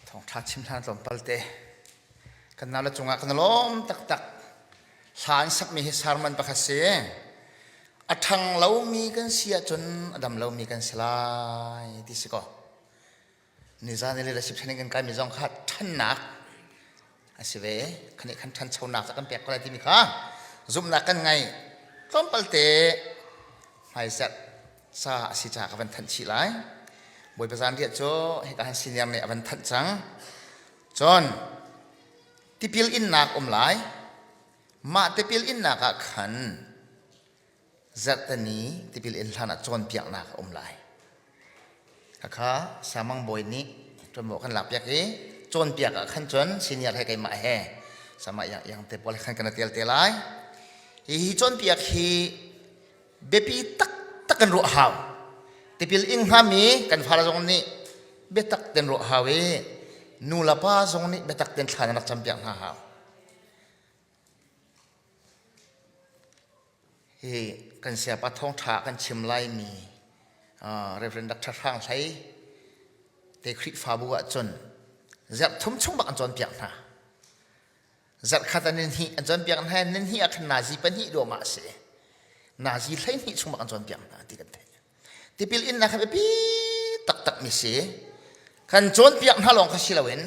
Thawngṭha chim hlan tlawmpal te. Kan nau le cungah kan lawm taktak. Hla an sakmi hi sermon pakhat si. A ṭhang lomi kan si ahcun a dam lomi kan si lai ti si kaw. Nizan i leadership training kan kaimi zong kha ṭhannak a si ve. Khanih khan ṭhanchonak ca kan pek ko lai timi kha zumhnak kan ngei. Tlawmpal te hmaizarh ca a si caah ka van thanh chih lai. Bawipa zanriah cu hika han senior nih a van thanh cang. Cun tipil innak um lai. Mah tipil innak ah khan zarhteni tipil in hlan ah cawnpiaknak a um lai. Khakha Samang bawi nih ṭuanvo kan lakpiak i cawnpiak ah khan cun senior he keimah he sama yang yang te pawl he khan kan tel te lai. Hi cawnpiak hi biapi taktak kan ruah hau. Tipil ing hngami kan fale zong nih biatak ten ruah hau i nu le pa zong nih biatak ten thla nan rak campiak hna hau. Hi kan siapa thawngṭha kan chim laimi Reverend Dr. Hrang Hlei te Khrihfabu ahcun zarh thum chung bak an cawnpiak hna. Zarhkhat ah nihnih an cawnpiak hna i nihnih ah khan nazi pahnih duahmah a si. Nazi 12 chung bak an cawnpiak hna ti kan theih. Tipil innak kha biapi taktakmi si. Kan cawnpiak hna lawng kha si loin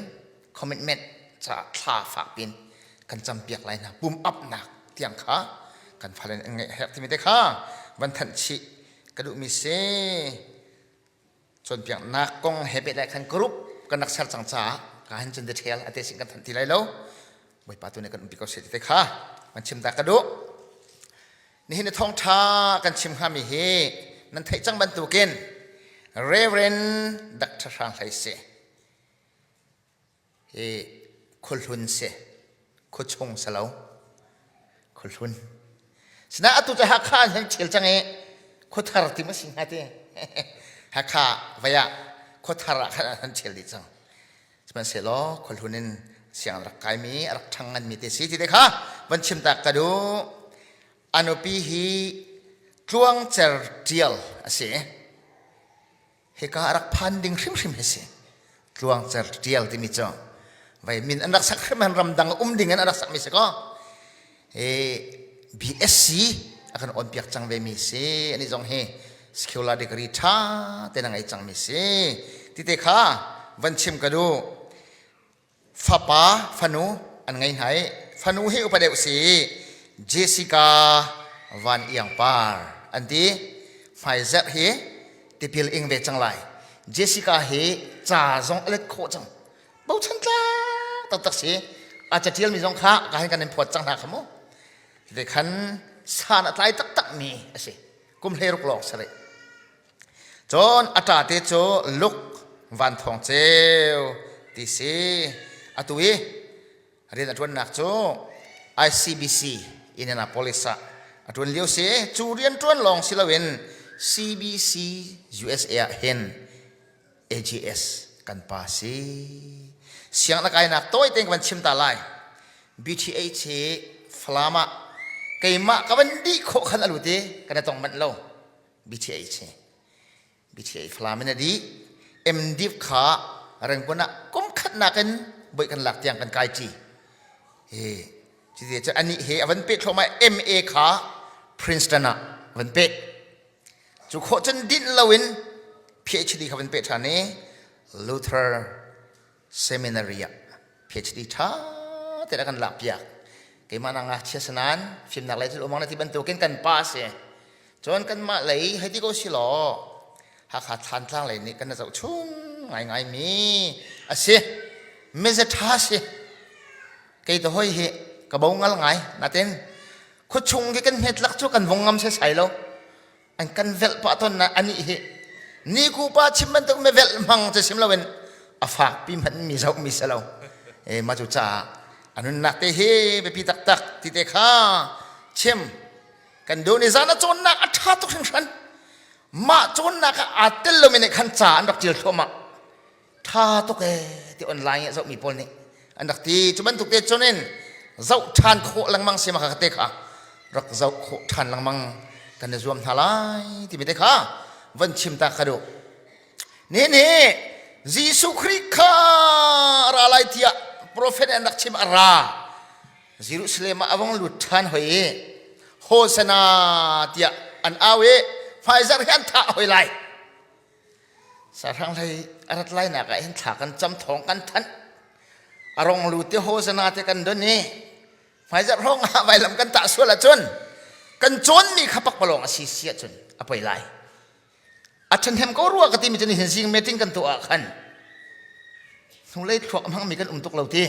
commitment caah thla fak pin kan campiak lai hna pum upnak tiang kha kan fale an ngeih herh timi te kha van thanh chih ka duhmi si. Cawnpiaknak kong he pehtlai khan group kan rak ser cang caah ka han cun detail ate sin kan thanh ti lai lo. Bawipa tu nih kan umpi ko seh ti te kha van chim ta ka duh. Nihin i thawngṭha kan chim hngami hi nan theih cang bantukin Reverend Dr. Hrang Hlei si. Hi khuahlun si. Khuachung si lo. Khuahlun. Sinain atu cu Hakha an hung ṭhial cang i khuathar ti ma si hnga ti. Hakha vei ah khuathar ah khan an han ṭhial dih cang. Sihmanhsehlaw khuahlun in siang an rak kaimi, a rak ṭhang nganmi te si ti te kha van chim tak ka duh. A nupi hi Tluangcer Ṭial a si. Hika a rak phan ding hrimhrim hi si. Tluangcer ṭial timi cu vai min an rak sak hrim han ramdang um ding in an rak sakmi si kaw hi BSc a kan on piak cang ve mi si ani zong hi secular degree ṭha te na ngei cang mi si ti te kha van chim ka duh Fapa, fanu an ngei hna i fanu hi upa deuh si Jessica Van Iang Par an ti. Hmaizerh hi tipil ing ve cang lai. Jessica hi ca zong a let khawh cang. Bochan tlak taktak si. A catial mi zong kha ka hin kan in phawt cang hna kha mu. Te khan san a tlai taktak mi a si. Kum 16 lawng si rih. Cun a ṭate cu Luke Van Thawng Ceu ti si. Atu i rian a ṭuannak cu ICBC Indianapolis ah a ṭuan lio si. Cu rian ṭuan lawng si loin CBC USA ah hin AGS kan pa si. Siang na kainak tawi tein ka van chim ta lai. BTH hi Falam ah keimah ka van dih khawh khan a lut i kan i tong manh lo. BTH hi BTH Falam in a dih MDiv kha Rangoon ah kum khatnak in boi kan lak tiang kan kai ṭi hi cuti cun anih he a van peh thluahmah MA kha Princeton ah van peh cu khawh cun dinh loin PhD kha van peh ṭhan i Luther Seminary ah PhD ṭha tein a kan lakpiak. Keimah na ngakchia sanan fimnak lei thil umang na ti bantukin kan pa a si. Cun kanmah lei hei ti ko si law Hakha Thlantlang lei nih kan na zohchun ngaingai mi a si. Meze ṭha si. Kei te hoi hi ka bo ngal ngai natin khuachung khi kan hmetlak cu kan vong ngam sai sai lo. An kan velh pah tawn na anih hi ni ku pa chim bantuk me velh hmang cu sim loin a fak pi hmanh mi zoh mi si lo e ma cu caah anunnak te hi biapi taktak ti te kha chim kan duh ni zan a cawnnak a ṭha tuk hringhran mah cawnnak ah aa tel lomi nih khan ca an rak ṭial thluahmah ṭha tuk ee ti online ah zohmi pawl nih an rak ti cu bantuk te cun in zoh ṭhan khawh lengmang si ma kha te kha rak zoh khawh ṭhan lengmang kan i zuam hna lai timi te kha van chim ta ka duh ni nih. Jesuh Khrih kha ra lai tiah profet an rak chim a ra. Jerusalem ah a vong lut ṭhan hoi i Hosana tiah an au i hmaizarh hi an thah hoi lai. Sahrang hlei a rat lainak ah hin thla kan cam thawng kan thanh. A rong lu te Hosana te kan don i hmaizarh hrawng ah vailam kan tah sual ahcun kan cawnmi kha pakpalawng a si si ahcun a poi lai. A ṭhahnem ko rua ka timi cu nihin zing meeting kan tuah ah khan hnulei thluak a hmangmi kan um tuk lo ti.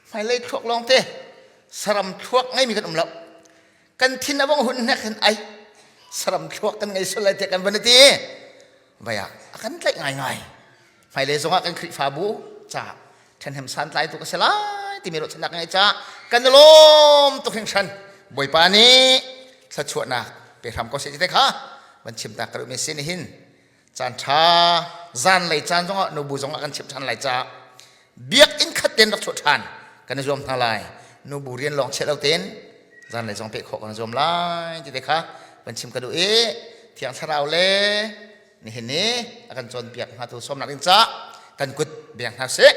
Hmailei thluak lawng te saram thluak ngeimi kan um lo. Kan thin a vong hun hnek hin ai saram thluak kan ngei sual lai tiah kan van i ti. Vai ah a kan tlaih ngaingai. Hmailei zongah kan Khrihfabu ca ṭhahnem santlai tu ka si lai timi ruahchannak ka ngeih caah kan i lawm tuk hringhran. Bawipa nih thluachuahnak pe hram ko seh ti te kha van chim ta ka duhmi si nihin caan ṭha zanlei caan zongah nubu zongah kan chim ṭhan lai caah biakinn khat ten rak chuah ṭhan kan i zuam hna lai. Nubu rian lawng chiah lo tein zanlei zong peh khawh kan i zuam lai ti te kha van chim ka duh i Thiang Thlarau le nihin ni a kan cawnpiak hngatu sawmnak ding caah kan kut beng hna sih.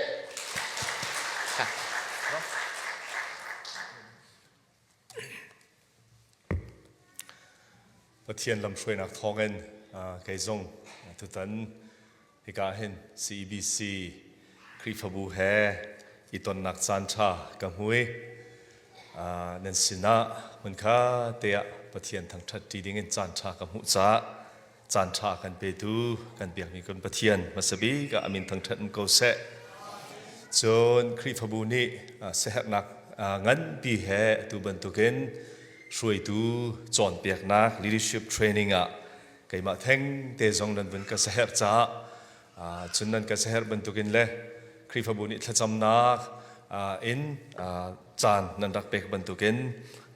Pathian lamhruainak thawngin kei zong tutan hika hin CEBC Khrihfabu he i tonnak caan ṭha ka hmu i nan sinah hmunkha te ah Pathian thangṭhat ṭi dingin caan ṭha ka hmuh caah Caan ṭha kan petu kan biakmi kan Pathian hmasa bik ah a min thangṭhat um ko seh. Cun Khrihfabu nih siaherhnak nganpi he atu bantukin hruaitu cawnpiaknak leadership training ah keimah theng te zong nan vun ka siaherh caah cun nan ka siaherh bantukin le Khrihfabu nih thlacamnak in caan nan rak pek bantukin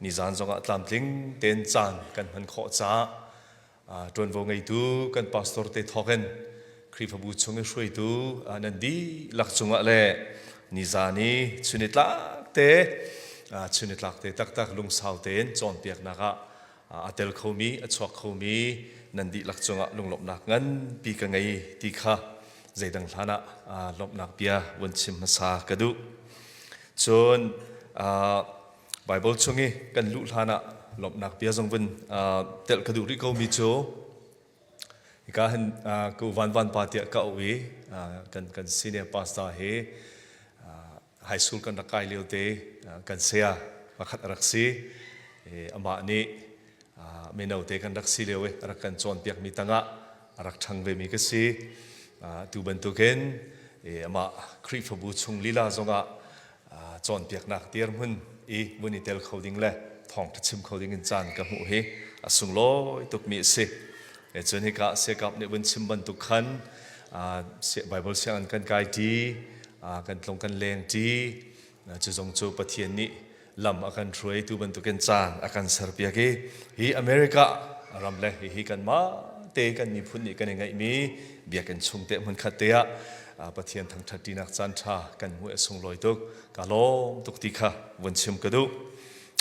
nizan zongah tlamtling tein caan kan hman khawh caah ṭuanvo ngeitu kan pastor te thawk in Khrihfabu chung i hruaitu nan dihlak cungah le nizan i chunitlak te chunitlak te taktak lungsau tein cawnpiaknak ah a tel khomi a chuak khomi nan dihlak cungah lunglawmhnak nganpi ka ngei ti kha zeidang hlan ah lawmhnak bia vun chim hmasa ka duh. Cun Baibal chung i kan luh hlan ah lawmhnak bia zong vun telh ka duh rih ko mi cu hika hin ka u Van Van pa tiah ka auh i kan kan senior pastor hi high school kan rak kai lio te kan saya pakhat a rak si. Amah nih mino te kan rak si lio i a rak kan cawnpiak mi tangah a rak ṭhang ve mi ka si. Tu bantukin amah Khrihfabu chung lila zongah cawnpiaknak dirhmun i vun i tel kho ding le thawngṭha chim kho ding in caan ka hmuh hi a sunglawi tukmi a si. Cun hika Siakap nih vun chim bantuk khan Bible sianginn kan kai ṭi, kan tlung kan leng ṭi. Cu zong cu Pathian nih lam a kan hruai tu bantukin caan a kan serpiak i hi America ram le hihi kanmah te kan miphun nih kan i ngeihmi biakinn chung te hmunkhat te ah Pathian thangṭhat ṭinak caan ṭha kan hmuh a sunglawi tuk. Ka lawm tuk ti kha vun chim ka duh.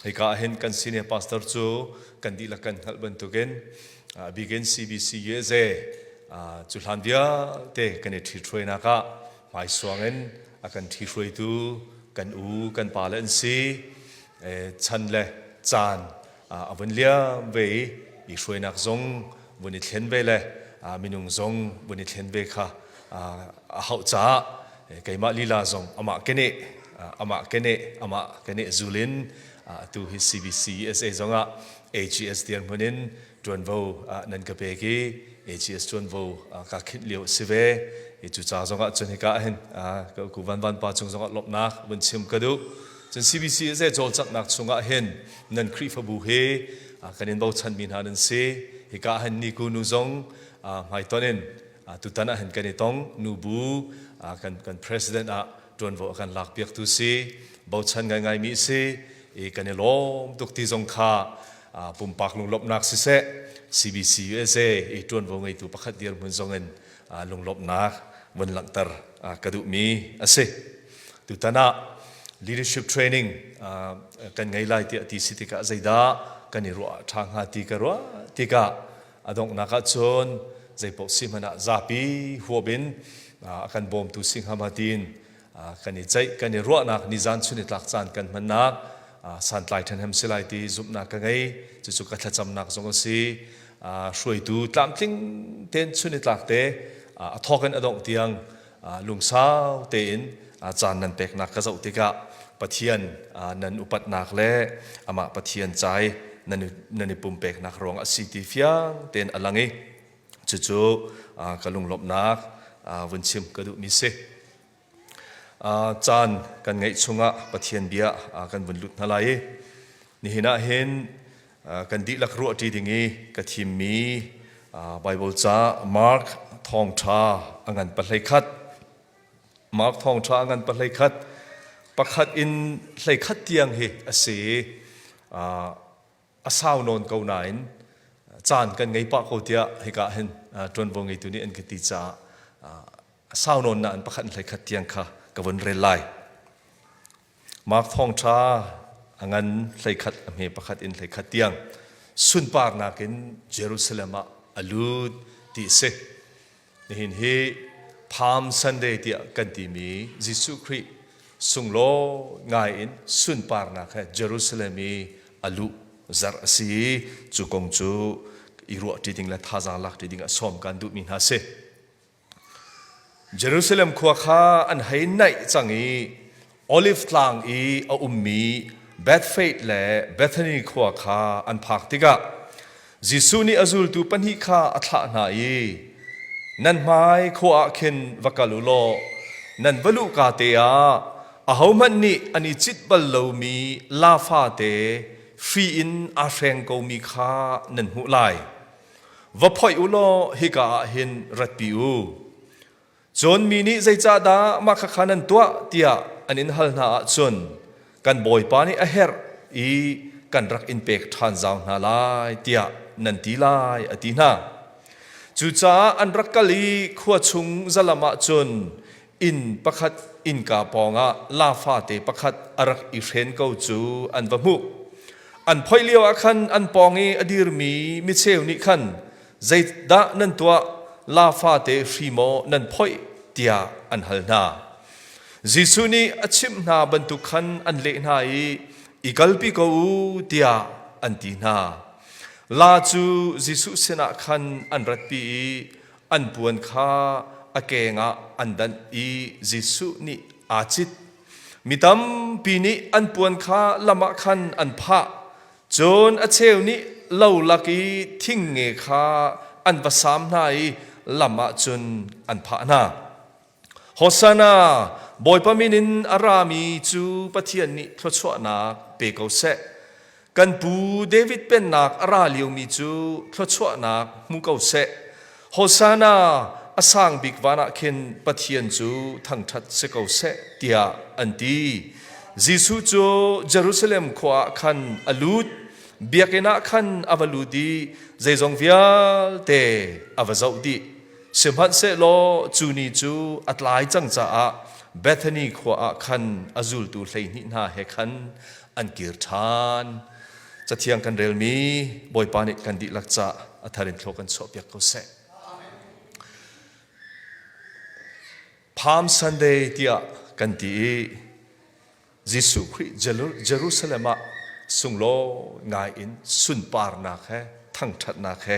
Hika ah hin kan senior pastor cu kan dihlak kan hngalh bantukin bikin CBC USA cu hlan vialte kan i ṭhithruainak ah hmaisuang in a kan ṭhihruaitu kan u kan pa le an si. Chan le caan a vun liam ve i i hruainak zong vun i thlen ve le minung zong vun i thlen ve kha a hauh caah keimah lila zong amah keneh amah keneh amah keneh zulin atu hi CBC USA zongah AGS dirhmun in ṭuanvo nan ka pek i AGS ṭuanvo ka khinh lio a si ve. I cu ca zongah cun hika ah hin ka ku Van Van pa cung zongah lawmhnak vun chim ka duh. Cun CBC zei cawlcanghnak chungah hin nan Khrihfabu hi kan in bochanmi hna nan si. Hika ah hin niku nu zong hmaitonh in tutan ah hin kan i tong. Nubu kan kan president ah ṭuanvo a kan lakpiaktu si. Bochan ngaingaimi si. I kan i lawm tuk ti zong kha pumpak lunglawmhnak siseh CBC USA i ṭuanvo ngeitu pakhat dirhmun zong in lunglawmhnak vun langhter ka duhmi a si. Tutan ah leadership training kan ngei lai tiah ti si tikah zeidah kan i ruah ṭha hnga ti ka ruah tikah a donghnak ah cun zeipaoh si hmanh ah zapi huap in A kan bawmtu si hnga ma tiin kan i ceih kan i ruahnak nizan chun i tlak caan kan hmannak santlai ṭhahnem si lai ti zumhnak ka ngei. Cucu ka thlacamnak zong a si. Hruaitu tlamtling tein chun i tlak te a thawk in a dongh tiang lungsau tein caan nan peknak ka zoh tikah Pathian nan upatnak le amah Pathian cai nan i pumpeknak ruang a si ti fiang tein a lang i cucu ka lunglawmhnak vun chim ka duhmi si. Caan kan ngeih chungah Pathian bia kan vun lut hna lai i nihin ah hin kan dihlak ruahṭi ding i ka thimmi Baibal ca Mark thawngṭha a ngan pahlei khat Mark thawngṭha a ngan pahlei khat pakhat in 11 tiang hi a si. A sau nawn ko nain caan kan ngei pah ko tiah hika hin ṭuanvo ngeitu nih an ka ti caah a sau nawn nain pakhat in 11 tiang kha ka vun rel lai. Mark thawngṭha a ngan 11 a hme pakhat in 11 tiang sunparnak in Jerusalem ah a lut ti a si. Nihin hi Palm Sunday tiah kan timi Jesuh Khrih sunglawi ngai in sunparnak he Jerusalem i a luh zarh a si i cu kong cu i ruah ṭi ding le thazaang lak ṭi ding ah sawm kan duhmi hna si. Jerusalem khua kha an hei naih cang i Olive tlang i a ummi Bethphage le Bethany khua kha an phak tikah Jesuh nih a zultu pahnih kha a thlah hna i, Nan hmai khua ah khin va kal u law nan va luhka te ah ahohmanh nih an i cit bal lomi laa fate hri in aa hreng komi kha nan hmuh lai. Va phoih u law hika ah hin ratpi u. Cun mi nih zeicahdah mah khakha nan tuah tiah an in hal hna ahcun kan Bawipa nih a herh i kan rak in pek ṭhan zau hna lai tiah nan ti lai a ti hna. Cucaah an rak kal i khua chung zalam ah cun inn pakhat innka pawngah laa fate pakhat a rak i hren ko cu an va hmuh. An phoih lioah khan an pawng i a dirmi micheu nih khan zeidah nan tuah, laa fate hri maw nan phoih tiah an hal hna. Jesuh nih a chimh hna bantuk khan an leh hna i i kalpi ko u tiah an ti hna. Laa cu Jesuh sinah khan an ratpi i an puan kha a keng ah an danh i Jesuh nih aa cit. Mi tampi nih an puan kha lam ah khan an phah. Cun a cheu nih lo lak i thingnge kha an va saam hna i lam ah cun an phah hna. Hosanna, Bawipa min in a rami cu Pathian nih thluachuahnak pe ko seh. Kan pu David pennak a ra liomi cu thluachuahnak hmu ko seh. Hosanna, a sang bik van ah khin Pathian cu thangṭhat si ko seh, tiah an ti. Jesuh cu Jerusalem khua ah khan a lut, biakinn ah khan a va lut i zeizong vialte a va zoh dih. Sihmanhsehlaw cu ni cu a tlai cang caah Bethany khua ah khan a zultu 12 hna he khan an kir ṭhan. Cathiang kan relmi Bawipa nih kan dihlak ca a thar in thlua kan chuahpiak ko seh. Palm Sunday tiah kan ti i Jesuh Khrih Jerusalem ah sunglawi ngai in sunparnak he thangṭhatnak he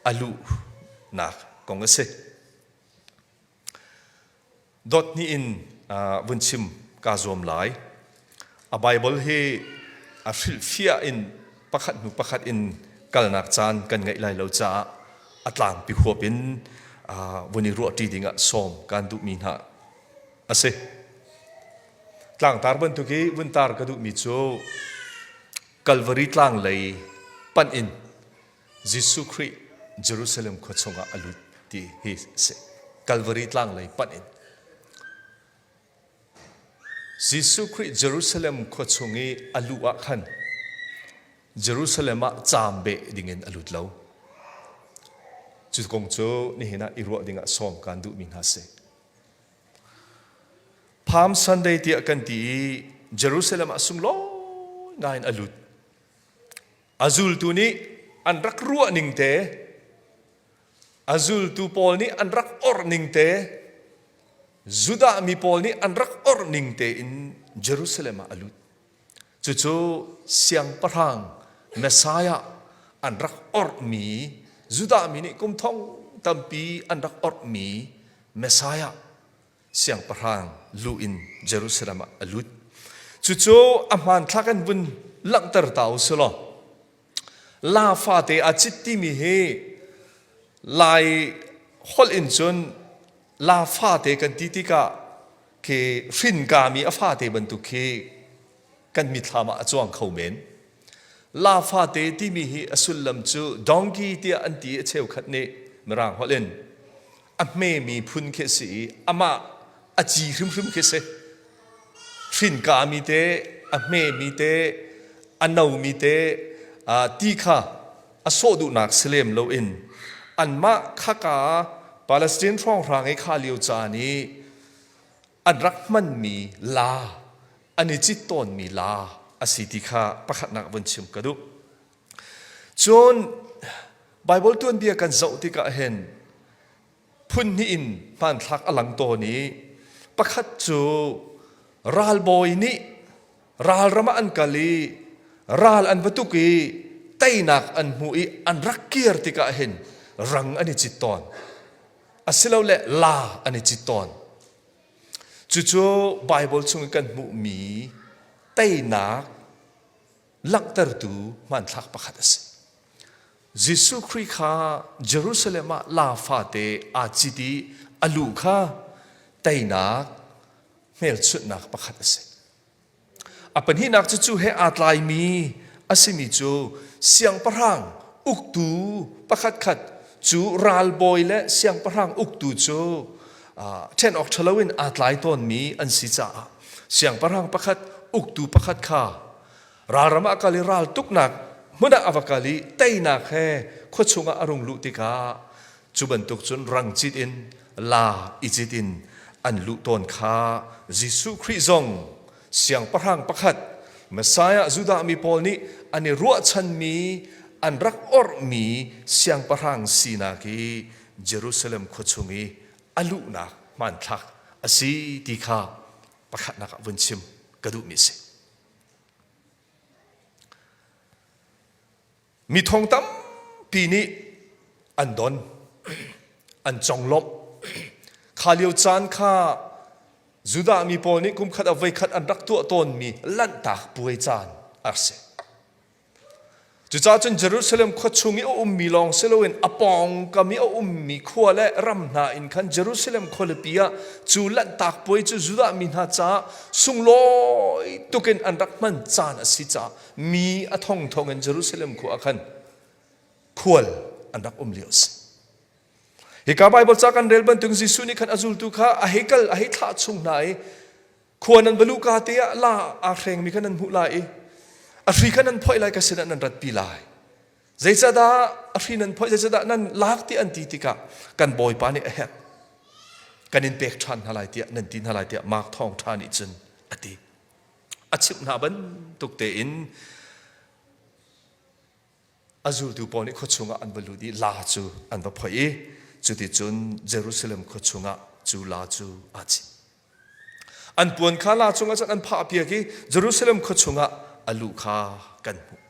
a luhnak kong a si. Dot hnih in vun chim kaa zuam lai. A Baibal hi a hrilhfiah in pakhat hnu pakhat in kalnak caan kan ngeih lai lo caah a tlangpi huap in vun i ruahṭi dingah sawm kaan duhmi hna a si. Tlangtar bantuk i vun tar ka duhmi cu Kalvari tlang lei panh in Jesuh Khrih Jerusalem khua chungah a lut ti hi a si. Kalvari tlang lei panh in. Jesuh Khrih Jerusalem khua chung i a luh ah khan Jerusalem ah caam beh dingin a lut lo. Cu kong cu nihin ah i ruah dingah sawm kaan duhmi hna si. Palm Sunday tiah kan ti i Jerusalem ah sunglawi ngai in a lut. A zultu nih an rak ruah ning te, a zultu pawl nih an rak orh ning te, Judah mi pawl nih an rak orh ning tein Jerusalem ah a lut. Cucu siangpahrang Messiah an rak orhmi Judah mi nih kum thong tampi an rak orhmi Messiah siangpahrang lu in Jerusalem ah a lut. Cucu a hmanthlak in vun langhter ta u silaw La fate a cit timi hi Lai holh in cun la fate kan ti tikah khi hrinkami a fate bantuk khi kan mithlam ah a cuang kho men. La fate timi hi a sullam cu donkey tiah an ti i a cheukhat nih Mirang holh in a hmemi phun khi a si i amah a ci hrimhrim khi si. Hrinkami te, a hmemi te, a nomi te ti kha a sawh duhnak si lem loin anmah khaka Palestine hrawnghrang i kha lio caan i an rak hmanmi la an i cit tawnmi la a si ti kha pakhatnak vun chim ka duh. Cun Baibal tuanbia kan zoh tikah hin phun hnih in hmanthlak a lang tawn i pakhat cu ralbawi nih ralram ah an kal i ral an va tuk i teinak an hmu i an rak kir tikah hin rang an i cit tawn asilole la an i cit tawn. Cucu Baibal chung i kan hmuhmi teinak langhtertu hmanthlak pakhat a si. Jesuh Khrih kha Jerusalem ah laa fate aa cit i a luh kha teinak hmelchunhnak pakhat a si. A pahnihnak cu cu he aa tlaimi a simi cu siangpahrang uktu pakhatkhat cu ralbawi le siangpahrang uktu cu ṭhen awk ṭha loin aa tlai tawnmi an si caah siangpahrang pakhat uktu pakhat kha ralram ah kal i raltuknak hmun ah a va kal i teinak he khua chungah a rung luh tikah cu bantuk cun rang cit in la i cit in an luh tawn kha Jesuh Khrih zong siangpahrang pakhat Messiah Judah mi pawl nih an i ruahchanmi an rak orhmi siangpahrang sinak i Jerusalem khua chung i a luhnak hmanthlak a si ti kha pakhatnak ah vun chim ka duhmi a si. Mi thong tampi nih an don, an conglawmh. Kha lio caan kha Judah mi pawl nih kumkhat ah voikhat an rak tuah tawnmi Lanhtak puai caan a rak si. Cucaah cun Jerusalem khua chung i a ummi lawng si loin a pawngkam i a ummi khua le ram hna in khan Jerusalem khualipi ah cu Lanhtak puai cu Judah mi hna caah sunglawi tukin an rak hman caan a si caah mi a thongthong in Jerusalem khua ah khan khual an rak um lio a si. Hika Baibal ca kan rel bantuk Jesuh nih khan a zultu kha a hei kal a hei thlah chung hna i Khua nan va luhka te ah la aa hrengmi kha nan hmuh lai i a hri kha nan phoih lai ka sinah nan ratpi lai. Zeicahdah a hri nan phoih, zeicahdah nan lak ti an ti tikah kan Bawipa nih a herh. Kan in pek ṭhan hna lai tiah nan ti hna lai tiah Mark thawngṭha nih cun a ti. A chimh hna bantuk tein a zultu pawl nih khua chungah an va lut i la cu an va phoih i cuticun Jerusalem khua chungah cu la cu aa cit. An puan kha la cungah cun an phahpiak i Jerusalem khua chungah a luh kha kan hmuh.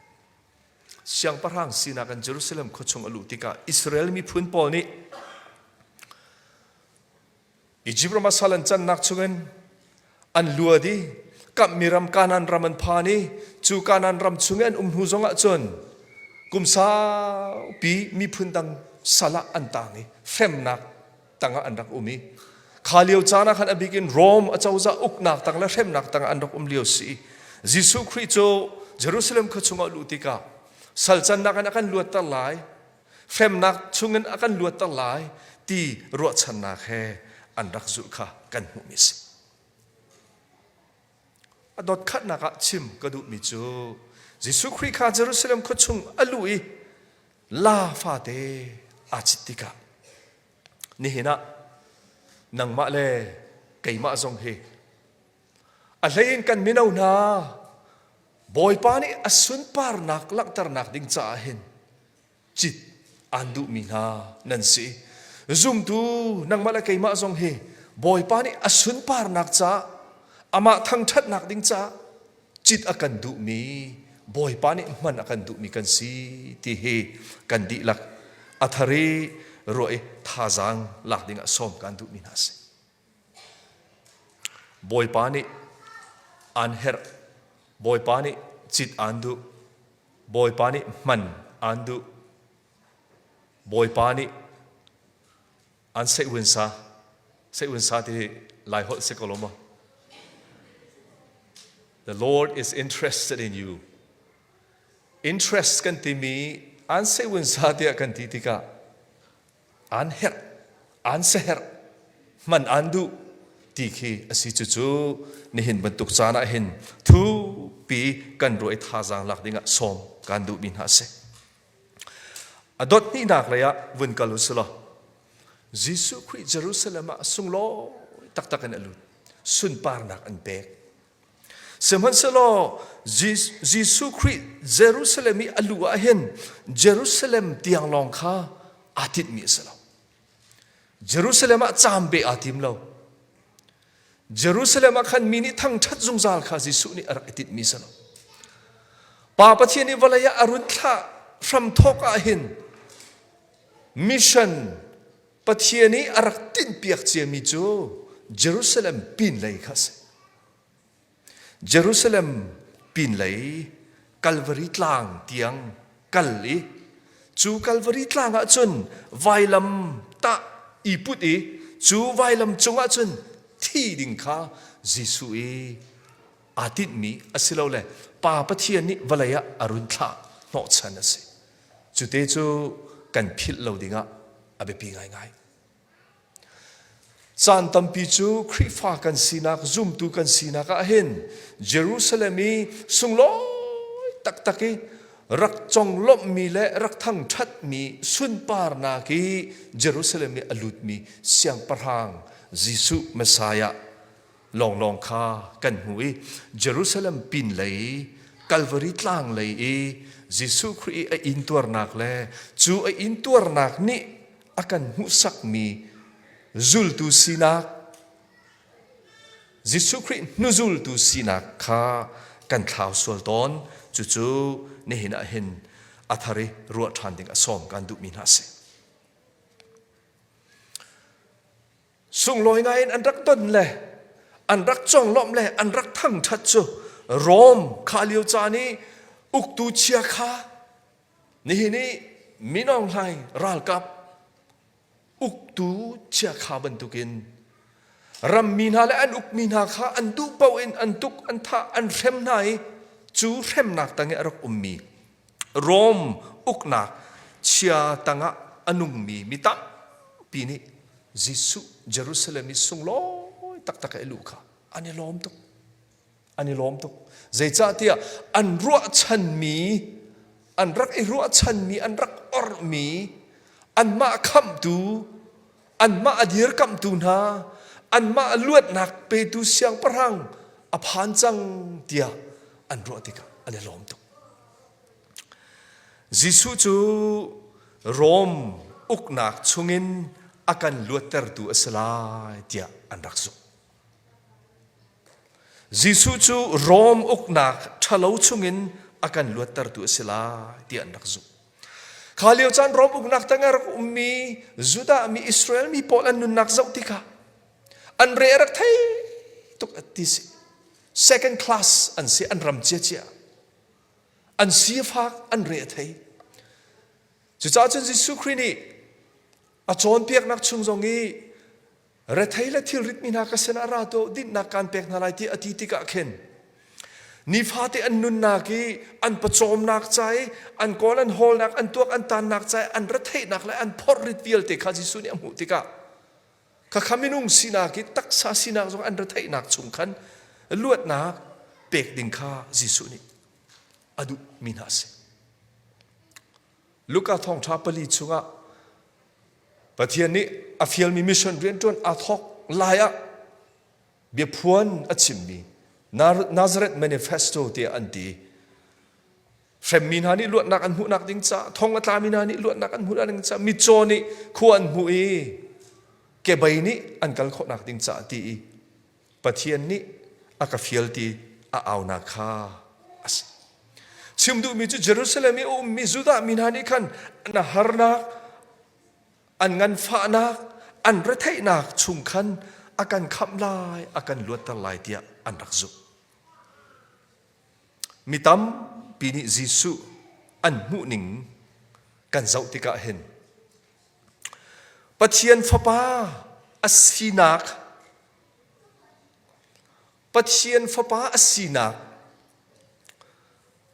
Siangpahrang sinak in Jerusalem khua chung a luh tikah Israel miphun pawl nih Izipt ram ah sal an cannak chungin an luat i kamhmi ram Kanaan ram an phan i cu Kanaan ram chung i an um hnu zongah cun kum saupi miphun dang sal ah an tang i hremnak tangah an rak um i kha lio caan ah khan a bik in Rome acozah uknak tang le hremnak tangah an rak um lio si. Jesuh Khrih cu Jerusalem khua chungah luh tikah sal cannak in a kan luatter lai hremnak chungin a kan luatter lai ti ruahchannak he an rak zulh kha kan hmuhmi a si. A dotkhatnak ah chim ka duhmi cu Jesuh Khrih kha Jerusalem khua chung a luh i la fate aa cit tikah nihin ah nangmah le keimah zong hi a hlei in kan mino hna Bawipa nih a sunparnak langhternak ding caah hin cit aan duhmi hna nan si. Zumtu nangmah le keimah zong hi Bawipa nih a sunparnak caah amah thangṭhatnak ding caah cit a kan duhmi Bawipa nih hman a kan duhmi kan si ti hi kan dihlak a thar i ruah i thazaang lak ding ah sawm kan duhmi hna a si. Bawipa nih aan herh. Bawipa nih cit aan duh. Bawipa nih hman aan duh. Bawipa nih an seihwinsa seihwinsa ti Lai holh si ko lo maw? The Lord is interested in you. Interest kan timi an seihwinsa tiah kan ti tikah an herh, an seherh, hman an duh ti khi a si cucu nihin bantuk caan ah hin thupi kan ruah i thazaang lak dingah sawm kan duhmi hna a si. A dot hnihnak lei ah vun kal u silaw Jesuh Khrih Jerusalem ah sunglawi taktak in a lut. Sunparnak an pek. Sihmanhsehlaw Jesuh Khrih Jerusalem i a luh ah hin Jerusalem tiang lawng kha aa tinhmi a si lo. Jerusalem ah caam beh aa tim lo. Jerusalem ah khan mi nih thangṭhat zungzal kha Jesuh nih a rak i tinhmi si lo. Pa Pathian nih vawlei ah a run thlah hramthawk ah hin mission Pathian nih a rak tinhpiak ciami cu Jerusalem pinlei kha a si. Jerusalem pinlei Kalvari tlang tiang kal i cu Kalvari tlang ah cun vailam tah i put i cu vailam cungah cun thi ding kha Jesuh i aa tinhmi asilole Pa Pathian nih vawlei ah a run thlah hnawhchan a si. Cute cu kan philh lo dingah a biapi ngaingai. Caan tampi cu Khrihfa kan sinak, zumtu kan sinak ah hin Jerusalem i sunglawi taktak i rak conglawmhmi le rak thangṭhatmi sunparnak i Jerusalem i a lutmi Siangpahrang Jesuh Messiah lawnglawng kha kan hmu i Jerusalem pinlei Calvary tlang lei i Jesuh Khrih i a intuarnak le cu a intuarnak nih a kan hmuhsakmi zultu sinak Jesuh Khrih hnuzultu sinak kha kan thlau sual tawn. Cucu nihin ah hin a thar i ruah ṭhan ding a sawm kan duhmi hna a si. Sunglawi ngai in an rak don le an rak conglawmh le an rak thangṭhat cu Rom kha lio caan i uktu chia kha Nihin i Min Aung Hlaing ralkap uktu chiakha bantukin rammi hna le an ukmi hna kha an duh paoh in an tuk, an thah, an hrem hna i cu hremnak tang i a rak ummi Rom uknak chia tangah a nungmi mi tampi nih Jesuh Jerusalem i sunglawi taktak i a luh kha an i lawm tuk. An i lawm tuk. Zeicahtiah an ruahchanmi, an rak i ruahchanmi, an rak orhmi, anmah khamhtu, anmah a dirkamhtu hna, anmah luatnak petu siangpahrang a phan cang tiah an ruah tikah an i lawm tuk. Jesuh cu Rom uknak chungin a kan luattertu a si lai tiah an rak zumh. Jesuh cu Rom uknak ṭhalo chungin a kan luattertu a si lai tiah an rak zumh. Kha lio caan Rom uknak tangah rak ummi Judah mi Israel mi pawl an nunnak zoh tikah an re a rak thei tuk ti si. Second class an si, an ram ciacia. An sifak, an re a thei. Cucaah cun Jesuh Khrih nih a cawnpiaknak chung zong i Rethei le thilritmi hna ka sinah ra tuah dinhnak kaan pek hna lai ti a ti tikah khin nifate an nunnak i an pawcawmnak ca i an kawl an hawlnak an tuak an tannak ca i an retheihnak le an phorrit vialte kha Jesuh nih a hmuh tikah khakha minung sinak i taksa sinak zong an retheihnak chung khan luatnak pek ding kha Jesuh nih a duhmi hna a si. Luka thawngṭha pali chungah Pathian nih a fialmi mission rianṭuan aa thawk lai ah biaphuan a chimmi Nazareth Manifesto tiah an ti. Hremmi hna nih luatnak an hmuhnak ding caah, thong a tlami hna nih luatnak an hmuhnak ding caah, mitcaw nih khua an hmuh i Kebei nih an kal khawhnak ding caah ti i Pathian nih a ka fial ti a aunak kha a si. Chim duhmi cu Jerusalem i a ummi Judah mi hna nih khan an harnak, an nganfahnak, an retheihnak chung khan a kan khamh lai, a kan luatter lai tiah an rak zumh. Mi tampi nih Jesuh an hmuhning kan zoh tikah hin Pathian Fapa a sinak Pathian Fapa a sinak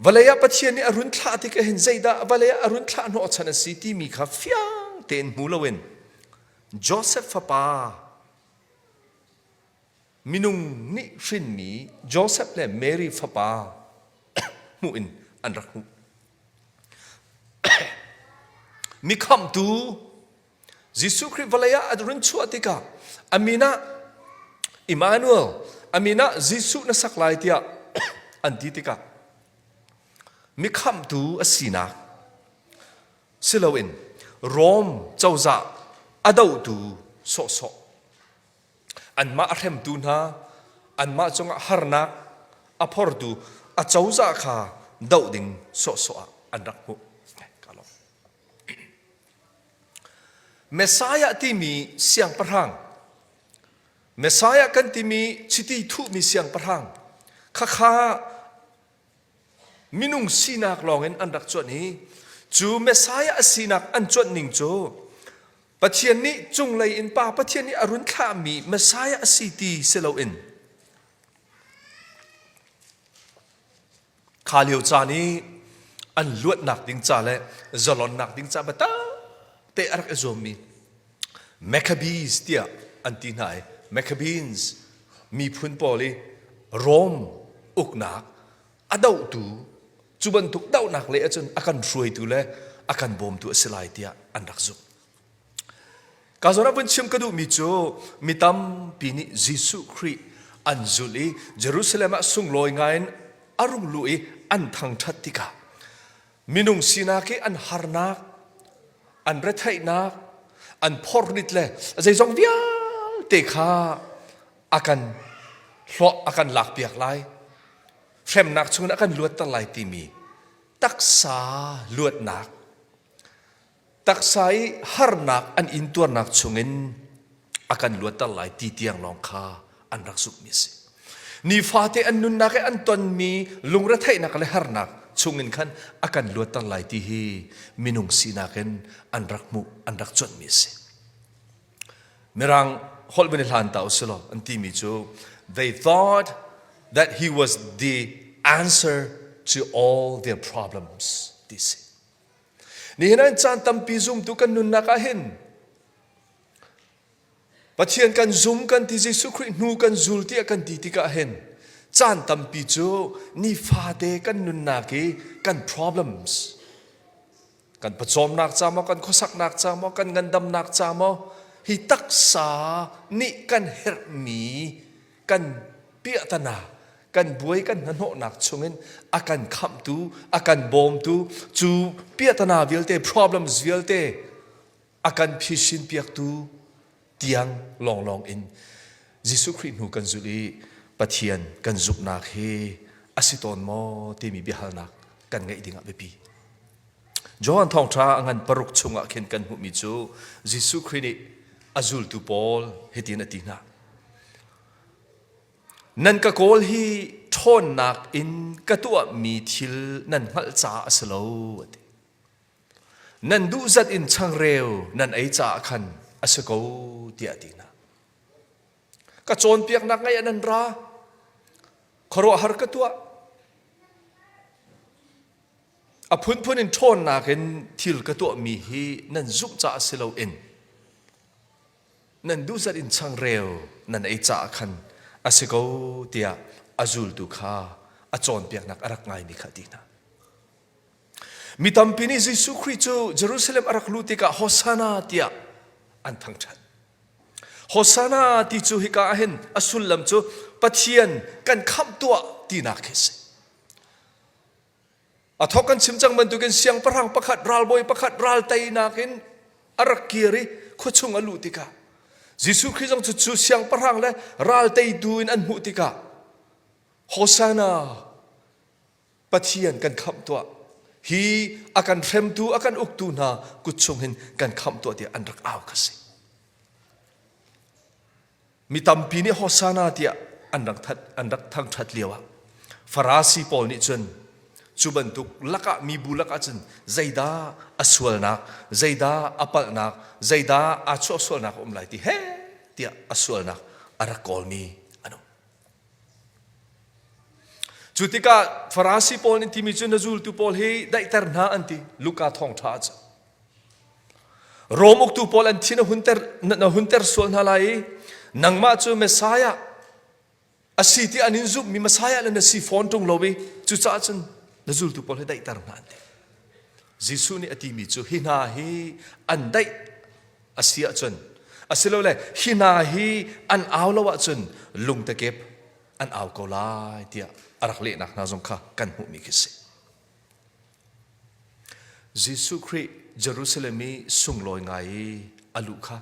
vawlei ah Pathian nih a run thlah tikah hin zeidah vawlei ah a run thlah hnawhchan a si timi kha fiang tein hmu loin Joseph fapa minung nih hrinmi Joseph le Mary fapa hmuh in an rak hmuh. Mi khamhtu Jesuh Khrih vawlei ah a run chuah tikah a min ah Emmanuel, a min ah Jesuh na sak lai tiah an ti tikah mi khamhtu a sinak siloin Rom cozah a dohtu sawhsawh Anmah a hremtu hna, anmah cungah harnak a phortu a cozah kha doh ding sawhsawh ah an rak hmuh. Messiah timi siangpahrang, Messiah kan timi chiti thuhmi siangpahrang, khakha minung sinak lawngin an rak cuanh i cu Messiah a sinak an cuanh ning cu Pathian nih cunglei in Pa Pathian nih a run thlahmi Messiah a si ti si loin kha lio caan i an luatnak ding ca le zalonnak ding ca biatak te a rak i zuammi Maccabees tiah an ti hna i Maccabees miphun pawl i Rome uknak a dohtu cu bantuk dohnak lei ahcun a kan hruaitu le a kan bawmtu a si lai tiah an rak zumh. Ka zawn ah vun chim ka duhmi cu mi tampi nih Jesuh Khrih an zulh i Jerusalem ah sunglawi ngaiin a rung luh i an thangṭhat tikah minung sinak i an harnak, an retheihnak, an phorrit le zeizong vialte kha a kan hlawh a kan lakpiak lai hremnak chungin a kan luatter lai timi taksa luatnak taksa i harnak an intuarnak chungin a kan luatter lai ti tiang lawng kha an rak zumhmi a si. Nifate an nunnak i an tonmi lungretheihnak le harnak chungin khan a kan luatter lai ti hi minung sinak in an rak hmuh an rak cuanhmi a si. Mirang holh van i hlan ta usilaw an timi cu they thought that he was the answer to all their problems ti si. Nihin ah caan tampi zumtu kan nunnak ah hin Pathian kan zum kan ti Jesuh Khrih hnu kan zul tiah kan ti tikah hin caan tampi cu nifate kan nunnak i kan problems kan pawcawmnak ca maw kan khuasaknak ca maw kan ngandamnak ca maw hi taksa nih kan herhmi kan piahtana kan buai kan hnahnawhnak chungin a kan khamhtu a kan bawmtu cu piahtana vialte problems vialte a kan phisin piaktu tiang lawnglawng in Jesuh Khrih hnu kan zulh i Pathian kan zumhnak hi a si tawn maw timi biahalnak kan ngeih dingah biapi. Johan thawngṭha a ngan paruk chungah khin kan hmuhmi cu Jesuh Khrih nih a zultu pawl hitin a ti hna. Nan ka kawl hi ṭhawnnak in ka tuahmi thil nan hngalh caah a si lo a ti. Nan duh zat in changreu nan ei caah khan a si ko tiah a ti hna. Ka cawnpiaknak ngaih ah nan ra. Khuaruahhar ka tuah. A phunphun in ṭhawnnak in thil ka tuahmi hi nan zumh caah si loin nan duh zat in changreu nan ei caah khan a si ko tiah a zultu kha a cawnpiaknak a rak ngaimi kha a ti hna. Mi tampi nih Jesuh Khrih cu Jerusalem a rak luh tikah Hosanna tiah an thangṭhat. Hosanna ti cu hika ah hin a sullam cu Pathian kan khamh tuah tinak khi a si. A thawk kan chim cang bantukin siangpahrang pakhat ralbawi pakhat ral teinak in a rak kir i khuachung a luh tikah. Jesuh Khrih zong cu cu siangpahrang le ral teitu in an hmuh tikah Hosanna Pathian kan khamh tuah hi a kan hremtu a kan uktu hna kut chung hin kan khamh tuah tiah an rak au kha si. Mi tampi nih Hosanna tiah an rak that an rak thangthat lio ah Farasi pawl nih cun cu bantuk lakah mibu lakah cun zeidah a sualnak zeidah a palhnak zeidah aa chuahsualnak a um lai ti he tiah a sualnak a rak kawlmi an um. Cu tikah Farasi pawl nih timi cu na zultu pawl hi daihter hna an ti Luka thawngṭha ah cun. Rom uktu pawl an thin a hunter na hunter sual hna lai i nangmah cu Messiah a si ti an in zumhmi Messiah le na si fawn ṭung lo i cucaah cun na zultu pawl hi daihter hna an ti. Jesuh nih a timi cu hi hna hi an daih a si ahcun asilole hi hna hi an au lo ahcun lungtekep an au ko lai tiah a rak lehnak hna zong kha kan hmuhmi khi si. Jesuh Khrih Jerusalem i sunglawi ngai i a luh kha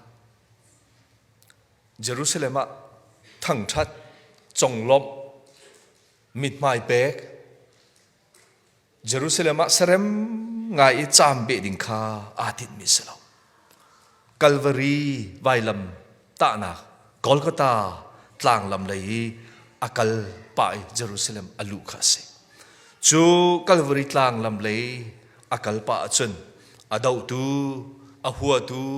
Jerusalem ah thangṭhat, conglawmh, mithmai pek, Jerusalem ah sarem ngai i caam beh ding kha aa tinhmi si lo. Kalvari vailam tahnak Golgotha tlanglam lei i a kal pah i Jerusalem a luh kha a si. Cu Kalvari tlanglam lei a kal pah ahcun a dohtu, a huatu,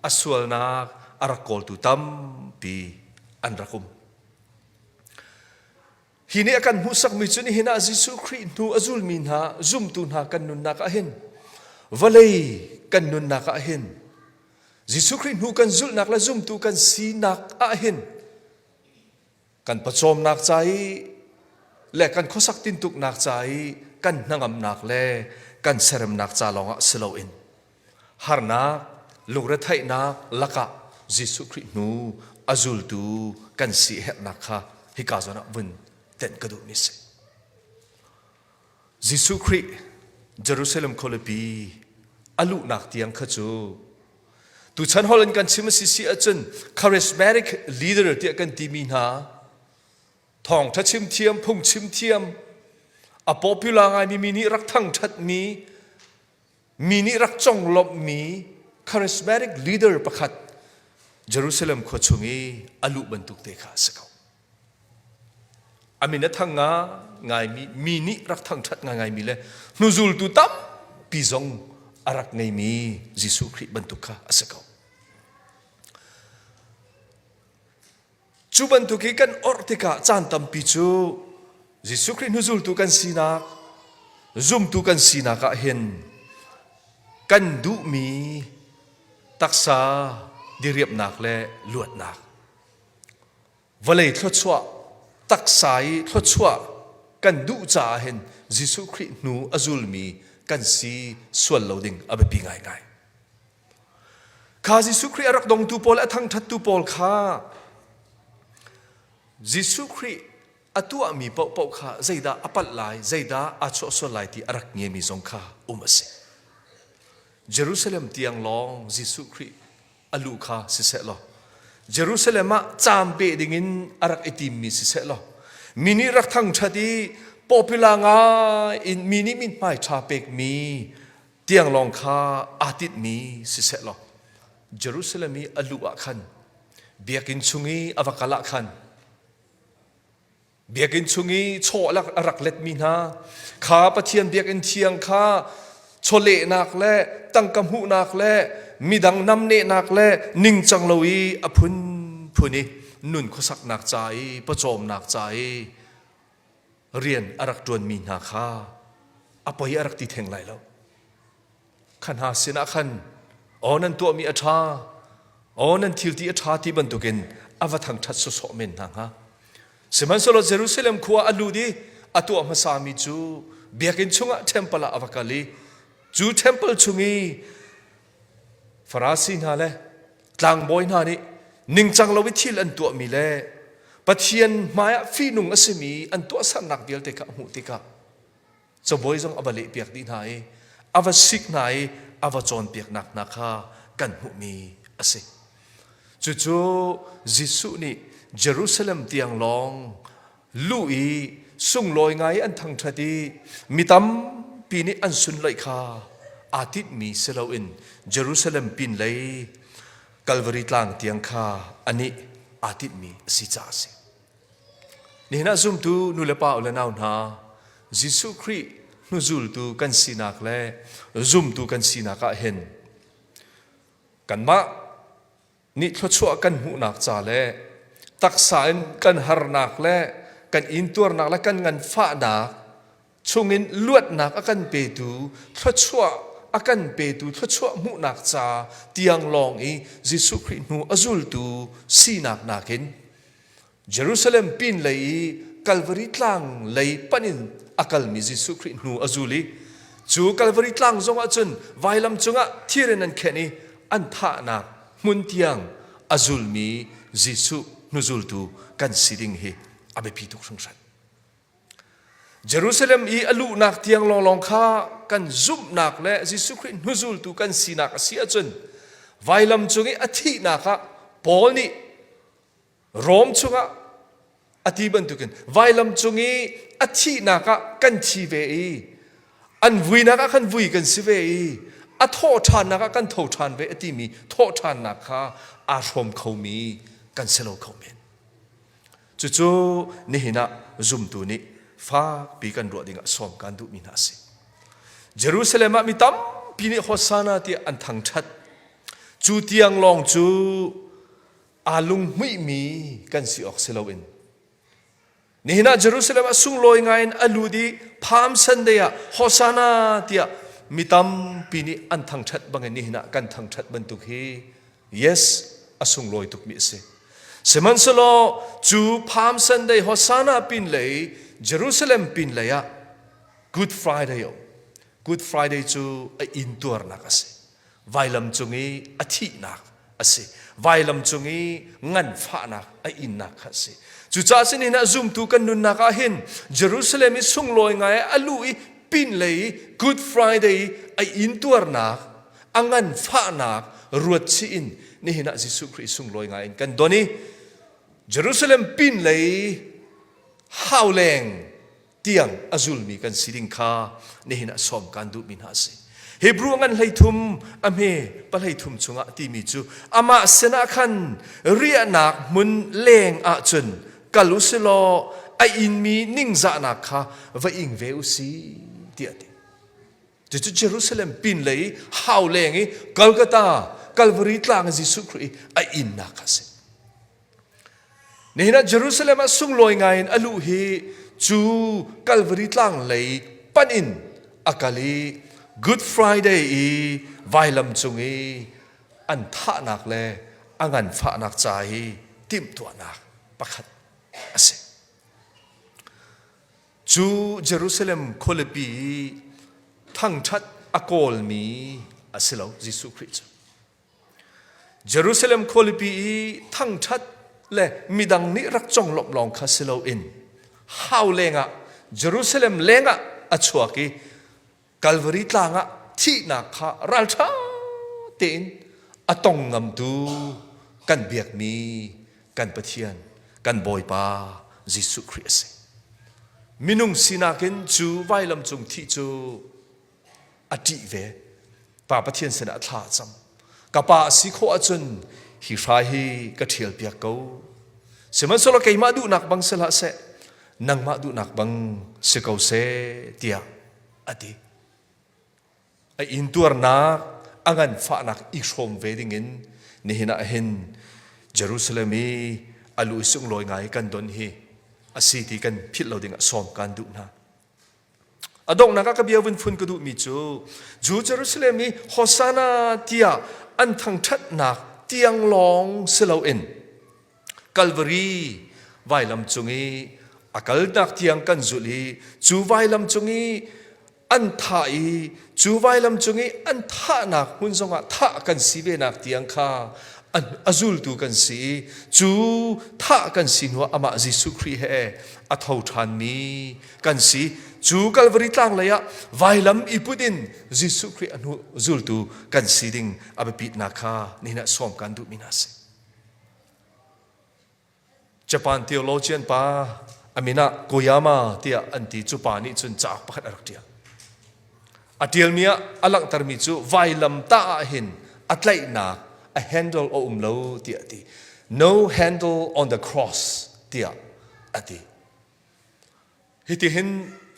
a sualnak a rak kawltu tampi an rak um. Hi nih a kan hmuhsakmi cu nihin ah Jesuh Khrih hnu a zulmi hna zumtu hna kan nunnak ah hin vawlei kan nunnak ah hin Jesuh Khrih hnu kan zulhnak le zumtu kan sinak ah hin kan pawcawmnak ca i le kan khuasak tintuknak ca i kan hnangamnak le kan seremnak ca lawngah si loin harnak lungretheihnak lakah Jesuh Khrih hnu a zultu kan si herhnak kha hika zawn ah vun tenh ka duhmi si. Jesuh Khrih Jerusalem khualipi a luhnak tiang kha cu tuchan holh in kan chim a si si ahcun charismatic leader tiah kan timi hna thawngṭha chim thiam phungchim thiam a popular ngaimi mi nih rak thangṭhatmi mi nih rak conglawmhmi charismatic leader pakhat Jerusalem khua chung i a luh bantuk te kha a si ko. A min a thang nga ngaimi mi nih rak thangṭhat ngaingaimi le hnuzultu tampi zong a rak ngeimi Jesuh Khrih bantuk kha a si ko. Cu bantuk i kan orh tikah caan tampi cu Jesuh Khrih hnuzultu kan sinak, zumtu kan sinak ah hin kan duhmi taksa diriamhnak le luatnak, vawlei thluachuah, taksa i thluachuah kan duh caah hin Jesuh Khrih hnu a zulmi kan si sual lo ding a biapi ngaingai. Kha Jesuh Khrih a rak dongtu pawl a thangṭhattu pawl kha Jesuh Khrih a tuahmi paohpaoh kha zeidah a palh lai, zeidah aa chuahsual lai ti a rak ngemi zong kha um a si. Jerusalem tiang lawng Jesuh Khrih a luh kha siseh law Jerusalem ah caam pe dingin a rak i timmi siseh law mi nih rak thangṭhat i popular ngai in mi nih mithmai ṭha pekmi tiang lawng kha aa tinhmi siseh law Jerusalem i a luh ah khan biakinn chung i a va kal ah khan biakinn chung i chaw a rak letmi hna kha Pathian biakinn thiang kha chawlehnak le tangka hmuhnak le midang namnehnak le ningcang lo i a phunphun i nun khuasaknak ca i pawcawmnak ca i rian a rak ṭuanmi hna kha a poi a rak ti theng lai lo. Kha hna sinah khan aw nan tuahmi a ṭha, aw nan thil ti a ṭha ti bantukin a va thangṭhat sawsawh men hna hnga. Sihmanhsehlaw Jerusalem khua a lut i a tuah hmasami cu biakinn chungah temple ah a va kal i cu temple chung i Farasi hna le tlangbawi hna nih ningcang lo i thil an tuahmi le Pathian hmaiah fihnung a simi an tuahsernak vialte kha a hmuh tikah cabuai zong a va lehpiak dih hna i a va sik hna i a va cawnpiaknak hna kha kan hmuhmi a si. Cucu Jesuh nih Jerusalem tiang lawng luh i sunglawi ngai an thangṭhat i mi tampi nih an sunlaih kha aa tinhmi si loin Jerusalem pinlei Kalvari tlang tiang kha anih aa tinhmi a si caah a si. Nihin ah zumtu nu le pa u le nau hna, Jesuh Khrih hnuzultu kan sinak le zumtu kan sinak ah hin kanmah nih thluachuah kan hmuhnak ca le taksa in kan harnak le kan intuarnak le kan nganfahnak chungin luatnak a kan petu thluachuah a kan petu thluachuah hmuhnak ca tiang lawng i Jesuh Khrih hnu a zultu sinak nakin Jerusalem pin lei i Calvary tlang lei panh in a kalmi Jesuh Khrih hnu a zul i cu Calvary tlang zongah cun vailam cungah thir in an khenh i an thahnak hmun tiang a zulmi Jesuh hnuzultu kan si ding hi a biapi tuk hringhran. Jerusalem i a luhnak tiang lawnglawng kha kan zumhnak le Jesuh Khrih hnuzultu kan sinak a si ahcun vailam cung i a thihnak ah Paul nih Rom chungah a ti bantukin vailam cung i a thihnak ah kan thi ve i an vuinak ah khan vui kan si ve i a thawh ṭhannak ah kan tho ṭhan ve a timi thawh ṭhannak kha aa hrawm khomi kan si lo kho men. Cucu nihin ah zumtu nih fakpi kan ruah dingah sawm kan duhmi hna a si. Jerusalem ah mi tampi nih Hosanna tiah an thangṭhat. Cu tiang lawng cu aa lunghmuihmi kan si awk si loin nihin ah Jerusalem ah sunglawi ngaiin a lut i Palm Sunday ah Hosanna tiah mi tampi nih an thangṭhat bangin nihin ah kan thangṭhat bantuk hi yes a sunglawi tukmi a si. Sihmanhsehlaw cu Palm Sunday Hosanna pin lei Jerusalem pin lei ah Good Friday um. Good Friday cu a intuarnak a si. Vailam cung i a thihnak a si. Vailam cung i nganfahnak a innak kha a si. Cucaah sinin ah zumtu kan nunnak ah hin Jerusalem i sunglawi ngai a luh i pin lei i Good Friday i a intuarnak a nganfahnak ruat chih in nihin ah Jesuh Khrih sunglawi ngai in kan don i Jerusalem pin lei hauleng tiang a zulmi kan si ding kha nihin ah sawm kan duhmi hna a si. Hebrew ngan 13 a hme pahlei thum chungah timi cu amah sinah khan riahnak hmun leng ahcun kal u si law a inmi ningzahnak kha va ing ve u si tiah a ti. Cucu Jerusalem pin lei hau leng i Golgotha Calvary tlang i Jesuh Khrih i a innak kha a si. Nihin ah Jerusalem ah sunglawi ngai in a luh hi cu Calvary tlang lei panh in a kal i Good Friday i vailam cung i an thahnak le a nganfahnak ca i timhtuahnak pakhat a si. Cu Jerusalem khualipi i thangṭhat a kawlmi a si lo Jesuh Khrih cu. Jerusalem khualipi i thangṭhat le midang nih rak conglawmh lawng kha si loin hau lengah Jerusalem lengah a chuak i Kalvari tlang ah thihnak kha ralṭha tein a tong ngamtu kan biakmi kan Pathian kan Bawipa Jesuh Khrih a si. Minung sinak in cu vailam cung thih cu a ṭih ve. Pa Pathian sinah thla a cam. Ka pa a si khawh ahcun hi hrai hi ka ṭhial piak ko. Sihmanhsehlaw keimah duhnak bang si hlah seh, nangmah duhnak bang si ko seh, tiah a ti. A intuarnak, a nganfahnak i hrawm ve dingin nihin ah hin Jerusalem i a lu sunglawi ngai kan don hi a si ti kan philh lo dingah sawm kan duh hna. A donghnak ah ka bia vun phun ka duhmi cu Jew Jerusalem i Hosanna tiah an thangṭhatnak tiang lawng si loin Calvary vailam cung i a kalnak tiang kan zulh i cu vailam cung i an thah i cu vailam cung i an thahnak hmun zongah thah kan si venak tiang kha a zultu kan si i cu thah kan si hnuah amah Jesuh Khrih he a tho ṭhanmi kan si. Cu Calvary tlang lei ah vailam i put in Jesuh Khrih a hnu zultu kan si ding a biapitnak kha nihin ah sawm kan duhmi hna a si. Japan theologian pa a min ah Koyama tiah an ti cu pa nih cun cauk pakhat a rak ṭial. A ṭialmi ah a langhtermi cu vailam tah ah hin a tlaihnak a handle a um lo tiah a ti. No handle on the cross tiah a ti. Hitihin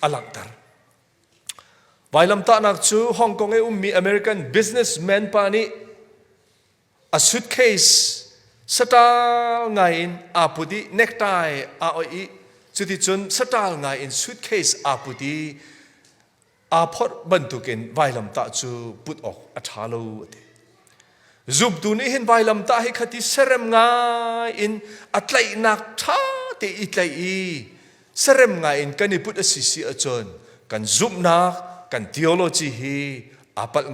a langhter. Vailamtahnak cu Hong Kong i ummi American businessman pa nih a suitcase saṭal ngai in aa put i necktie aa oih i cuticun saṭal ngai in suitcase aa put i aa phorh bantukin vailamtah cu put awk a ṭha lo a ti. Zumtu nih hin vailamtah hi khati serem ngai in a tlaihnak ṭha te i tlaih i serem ngai in kan i put a si si ahcun kan zumhnak kan theology hi aa palh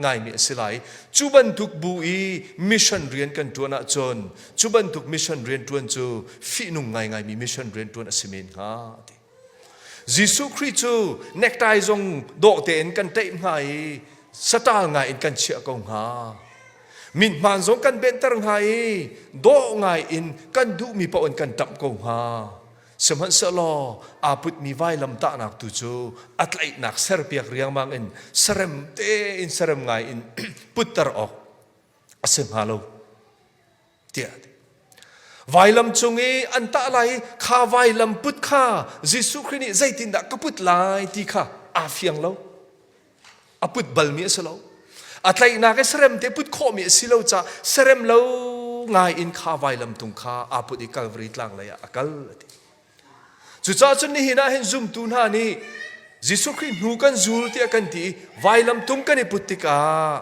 ngaimi a si lai. Cu bantuk bu i mission rian kan ṭuan ahcun cu bantuk mission rian ṭuan cu fihnung ngaingaimi mission rian ṭuan a si men hnga ti. Jesuh Khrih cu necktie zong dawh tein kan ṭaih hnga i saṭal ngai in kan chiah ko hnga. Mithmaan zong kan benhter hnga i dawh ngai in kan duhmi paoh in kan ṭamh ko hnga. Sihmanhsehlaw aa putmi vailamtahnak tu cu a tlaihnak serpiak riangmang in serem tein serem ngai in putter awk a si hnga lo tiah a ti. Vailam cung i an tah lai i kha vailam put kha Jesuh Khrih nih zeitindah ka put lai ti kha aa fiang lo. A put balmi a si lo. A tlaihnak i serem te put khawhmi a si lo caah serem lo ngai in kha vailam tung kha aa put i Calvary tlang lei ah a kal a ti. Cucaah cun nihin ah hin zumtu hna nih Jesuh Khrih hnu kan zul tiah kan ti i vailam tung kan i put tikah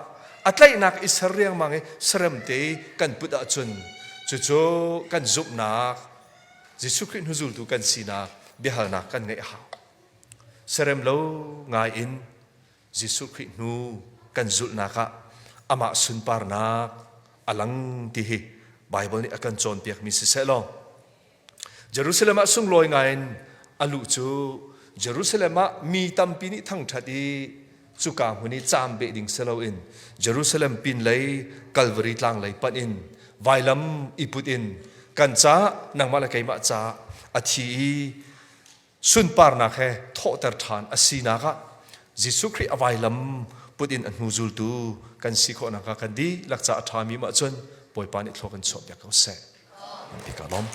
a tlaihnak i ser riangmang i serem te i kan put ahcun cucu kan zumhnak Jesuh Khrih hnu zultu kan sinak biahalnak kan ngeih a hau. Serem lo ngai in Jesuh Khrih hnu kan zulhnak ah amah sunparnak a lang ti hi Baibal nih a kan cawnpiakmi siseh law Jerusalem ah sunglawi ngai in a luh cu Jerusalem ah mi tampi nih thangṭhat i cuka hmun i caam beh ding si loin Jerusalem pinlei Calvary tlang lei panh in vailam i put in kan caah nangmah le keimah caah a thi i sunparnak he thawhter ṭhan a sinak ah Jesuh Khrih a vailam put in a hnu zultu kan si khawhnak ah kan dihlak caah a ṭhami mah cun Bawipa nih thlua kan chuahpiak ko seh. Ka lawm.